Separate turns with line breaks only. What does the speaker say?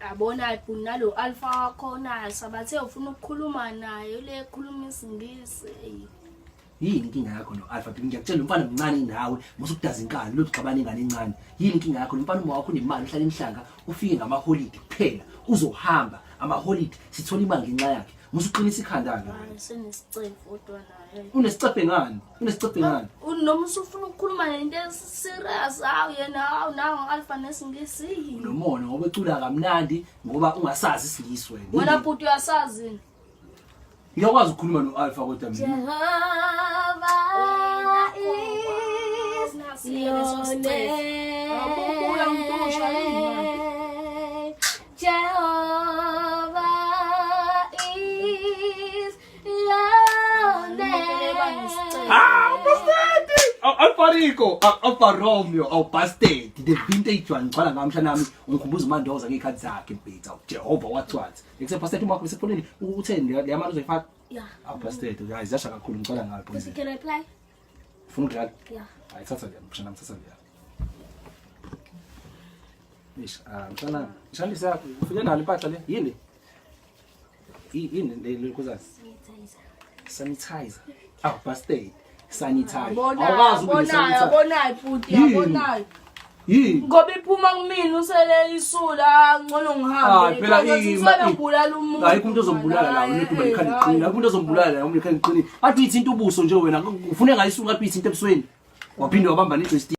Yabona bhuti nalo alpha wakhona sabathe ufuna ukukhuluma naye le khuluma isiNgisi. Eyi.
Yini inkinga yakho no-Alpha Baby? Ngiyakutshela umfana mncane nawe, musukudaza inkani, lokhu xabana ingane encane. Yini inkinga yakho? Lo mfana uma wakho unemali uhlala emhlanga, ufike ngamaholidi kuphela. Uzohamba amaholidi, sithola imali ngenxa yakhe. Musuqinisa ikhanda-ke wena.
Hayi senesicefe kodwa naye.
Unesicefe ngani? Unesicefe ngani?
Noma usufuna ukukhuluma nento eserious, hawu yena hawu nango alpha nesiNgisi.
Unomona ngoba ecula kamnandi ngoba ungasazi isiNgisi wena.
Wena bhuti uyasazi yini?
Ngiyakwazi ukukhuluma no-Alpha kodwa mina.
Jehovah is your name. Jehovah is your name.
Ah, bastard! Alpha Rico, Alpha Romeo, oh bastard. The vintage one ngicala ngami mshana ungikhumbuza uMandoza ngey'khathi zakhe mbetha. Jehova wathwathi. Except bastard uma wakho besefonini utheni le mali uzoyifaka?
Yeah.
Ah bastard, guys, yasha kakhulu ngicala ngayo
Pussy, can I play?
Ufuna ukudlala?
Yeah.
Hayi thatha le mshana thatha le. Eish, ah mshana, mshana sakho ufike nalo impahla le. Yini? Yini le lokhuzazi?
Sanitizer.
Sanitizer. Ah bastard. Sanitizer.
Yabona,
Awukazi ube
yabona,
ne-sanitizer.
yabona bhuti,
Yini?
yabona.
Yini?
Ngoba iphuma kumina usele isula ngcono ngihambe.
Ah, phela
Usele ngibulala umuntu.
Ayikho umuntu ozombulala la umuntu uba ikhanda iqinile. Ayikho umuntu ozombulala la umuntu ikhanda iqinile. Athi uyithinta ubuso nje wena ufune ngayisuka athi uyithinta ebusweni. Waphinde wabamba ne-joystick.